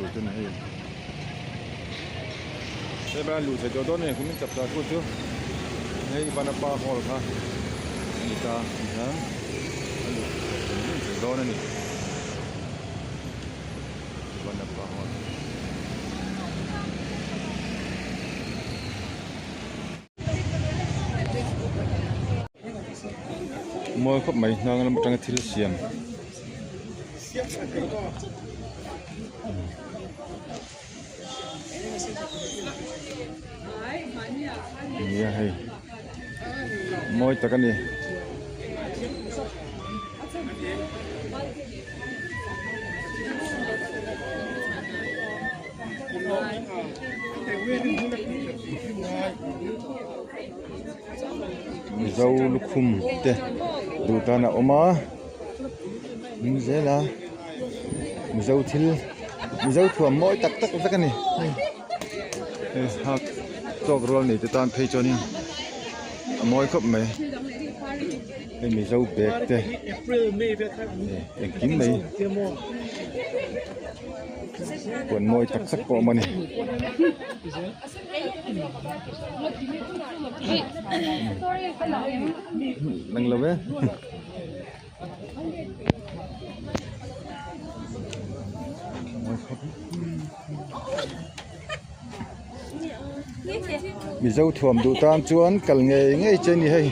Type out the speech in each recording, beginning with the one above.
tur chu a ni hei. Tlem a luh theih tawh dawn a ni kumin chapchar kut chu hei Vanapa hall kha a ni ta tihian a luh theih dawn a ni. Vanapa hall. Mawi khawp mai hnang lam atanga thil siam nia hei mawi tak a ni. Mizo lukhum te duh tan a awm a hming zel a mizo thil mizo thuam mawi tak tak vek a ni hei hei hak tawk rual nei te tan phei chuanin a mawi khawp mai hei mizo bag te engkim mai. Puan mawi tak tak pawh a awm a ni. Lang lo e. Mizo thuam duh tan chuan kal ngei ngei che a ni hei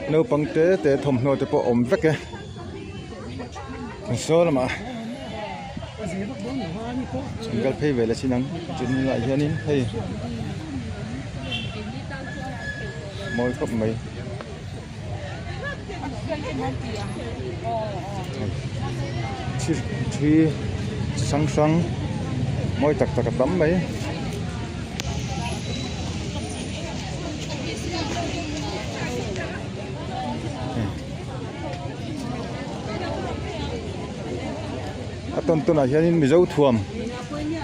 naupang te te thawmhnaw te pawh a awm vek e saw lamah an kal phei ve leh chin ang chulaiah hianin hei mawi khawp mai. Thi chi hrang hrang mawi tak tak a tam mai. A tawn tawnah hianin mizo thuam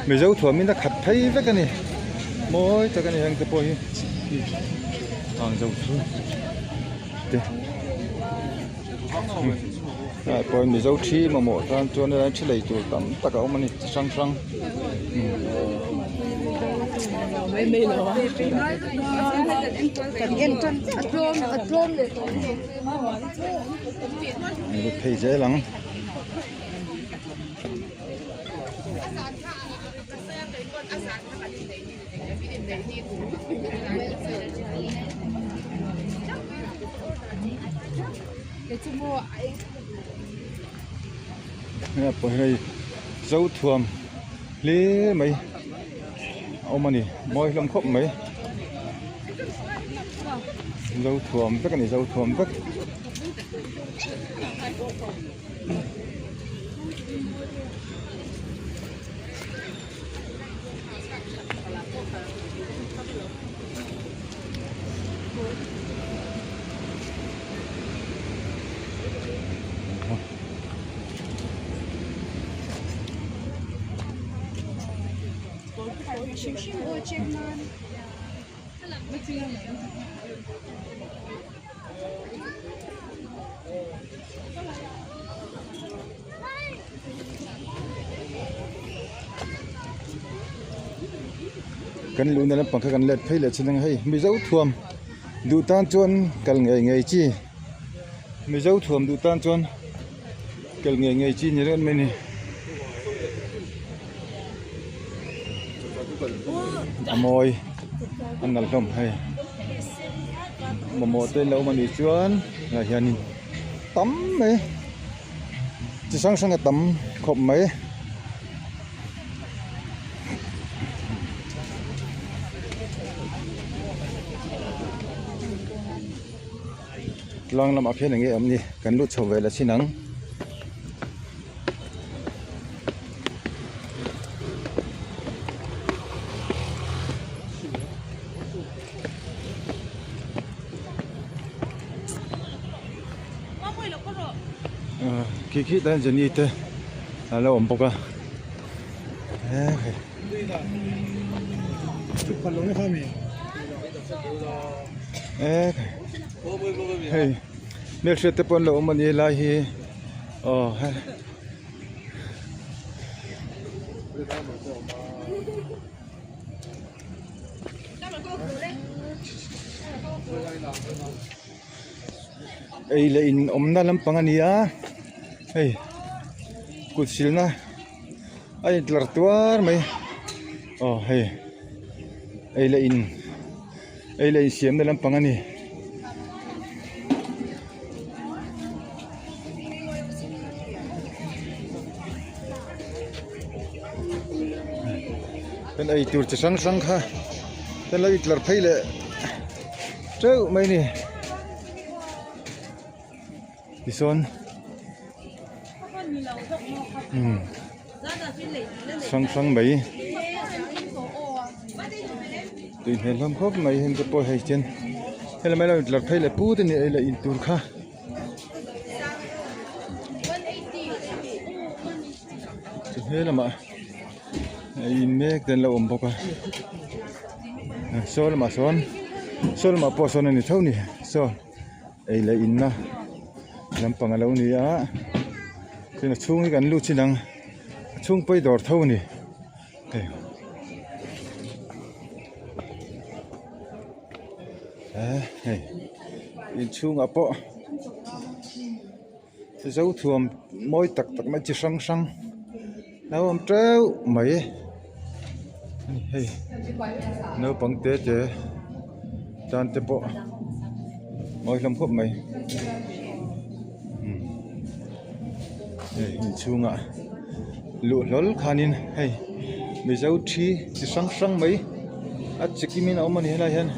mizo thuamin a khat phei vek a ni mawi tak a ni heng te pawh hi ang zo chu te ah pawh mizo thi mamawh tan chuan helai thi lei tur tam tak a awm a ni chi hrang hrang. Phei zel ang. Hei Zothuam hle mai a awm a ni mawi hlawm khawp mai Zothuam vek a ni Zothuam vek. Kan luhna lampang kha kan let phei leh chin ang hei mizo thuam duh tan chuan kal ngei ngei chi mizo thuam duh tan chuan kal ngei ngei chi ni reng mai a ni. A mawi a nalh hlawm hei mamawh te an lo awm anih chuan helaiah hianin tam mai chi hrang hrang a tam khawp mai. Tlang lamah khian enge awm ni kan lut chho ve la chin ang. Khi khi tan Jenny te a lo awm bawk a hei hmelhriat te pawh an lo awm a ni helai hi aw he. Ei leh in awmna lampang a ni a hei kut silna a intlar tuar mai aw hei ei leh in ei leh in siamna lampang a ni. Kan ei tur chi hrang hrang kha kan lo intlar phei leh teuh mai a ni tichuan umm hrang hrang mai tui hmel hlawm khawp mai heng te pawh hei hian helai lo intlar phei leh put a ni ei leh in tur kha. He lamah in mek te an lo awm bawk a saw lamah sawn saw lamah pawh sawn a ni tho a ni saw ei leh in na lampang a lo ni a chuan a chhung hi kan lut chin ang a chhung pawh hi dawr tho a ni hei. Hei inchhungah pawh zo thuam mawi tak tak mai chi hrang hrang a awm teuh mai hei naupang te te tan te pawh mawi hlawm khawp mai hei inchhungah luh hlawl khanin hei mizo thi chi hrang hrang mai a chi kimin a awm a ni helai hian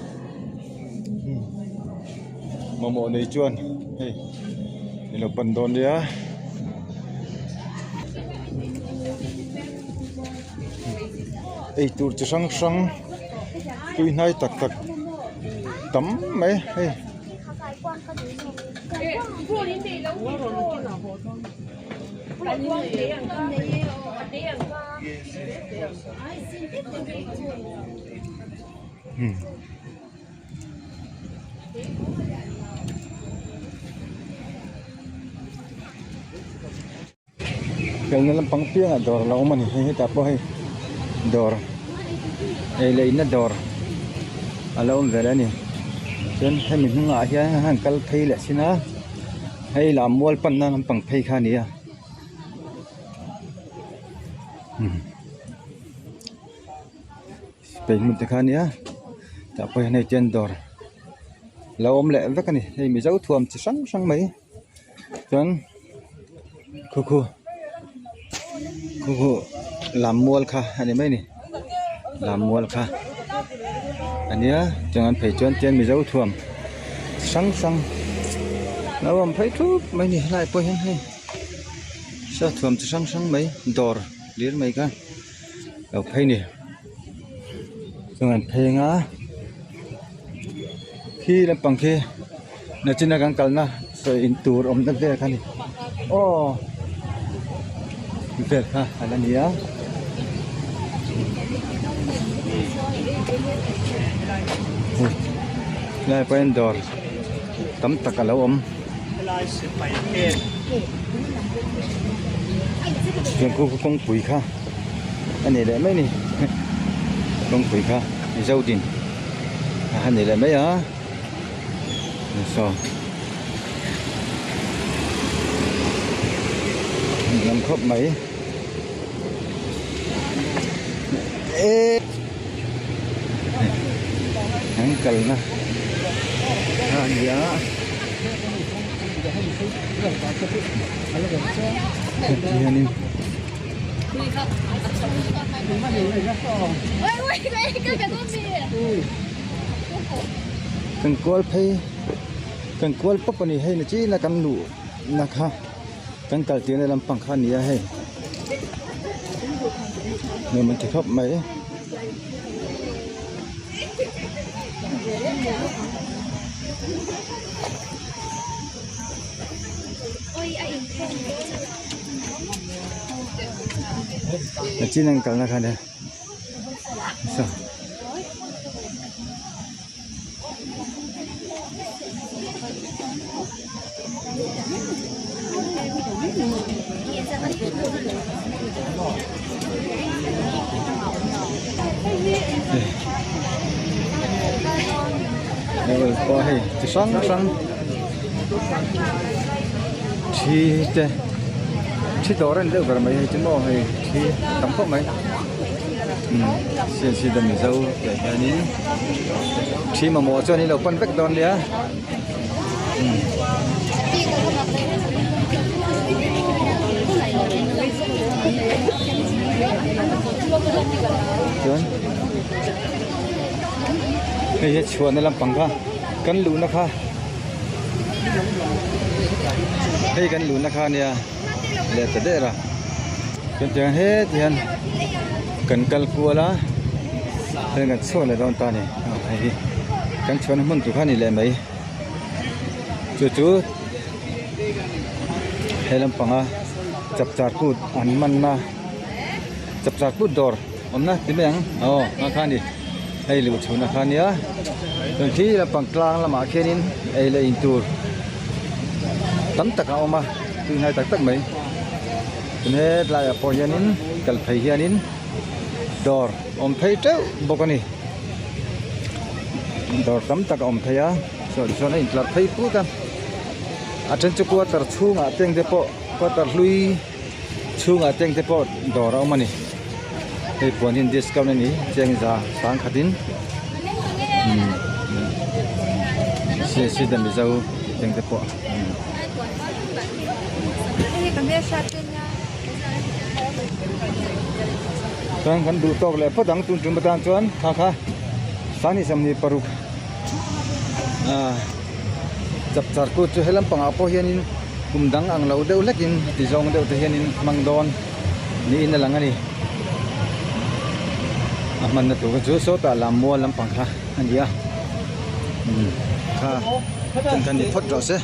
mamawh nei chuan hei i lo pan dawn nia eitur chi hrang hrang tui hnai tak tak tam mai hei. Kalna lampang piangah dawr a lo awm a ni hei hetah pawh hei dawr ei leh inna dawr a lo awm ve leh a ni chuan hemi hnungah hian an han kal phei leh thin a hei lah mual panna lampang phei kha a ni a. Sipai hmun te kha ania tah pawh hian hei ten dawr lo awm leh vek a ni hei mizo thuam chi hrang hrang mai chuan khu khu khu khu lam mual kha a ni mai a ni lam mual kha ania chuan an phei chuan tian mizo thuam chi hrang hrang lo awm phei thup mai a ni helaiah pawh hian hei saw thuam chi hrang hrang mai dawr hlir mai kha. Lo phei ni chuan an pheng a khi lampang khi nachina kan kalna sawi in tur awmna vel kha a ni aw vel kha a la ni a. Helai pawh hian dawr tam tak a lo awm. Chuan khu khu kawngpui kha a ni leh mai a ni kawngpui kha mizo din a ni leh mai a saw nuam khawp mai eee an kalna a ni a. Hianin kan kual phei kan kual pawp a ni hei ni chin a kan luh na kha kan kal tirna lampang kha a ni a hei nuam an ti khawp mai. Chin an kalna kha nia saw. Level pawh hei chi hrang hrang thi te thi dawr a ni deuh ber mai hei chu maw hei thi a tam khawp mai CNC the Mizo tih ah hianin thi mamawh chuan in lo pan vek dawn nia. Chuan hei hi chhuahna lampang kha kan luhna kha hei kan luhna kha ania leh ta der a chuan tiang heti hian kan kal kual a heng kan chhuak leh dawn ta a ni hei hi kan chhuahna hmun tur kha a ni leh mai chu chu he lampanga chapchar kut an manna chapchar kut dawr awmna ti mai ang aw nga kha a ni hei luh chhuahna kha a nia chuan khi lampang tlang lamah khianin ei leh in tur tam tak a awm a tui hnai tak tak mai chuan hetlaiah pawh hianin kal phei hianin dawr awm phei teuh bawk a ni dawr tam tak a awm phei a chuan chuan a intlar phei put a a then chu quarter chhungah te ang te pawh quarter hlui chhungah te ang te pawh dawr a awm a ni hei puan hi an discount a ni chengza sangkhatin umm the mizo te ang te pawh. Chuan kan duh tawk leh phawt ang tun tum atan chuan kha kha 26 ah chapchar kut chu he lampangah pawh hianin kum dang ang lo deuh hlekin ti zawng deuh te hianin hmang dawn niin a lang a ni a hmanna tur kha chu sawtah lam mual lampang kha a ni a umm kha kan ni phawt rawh se.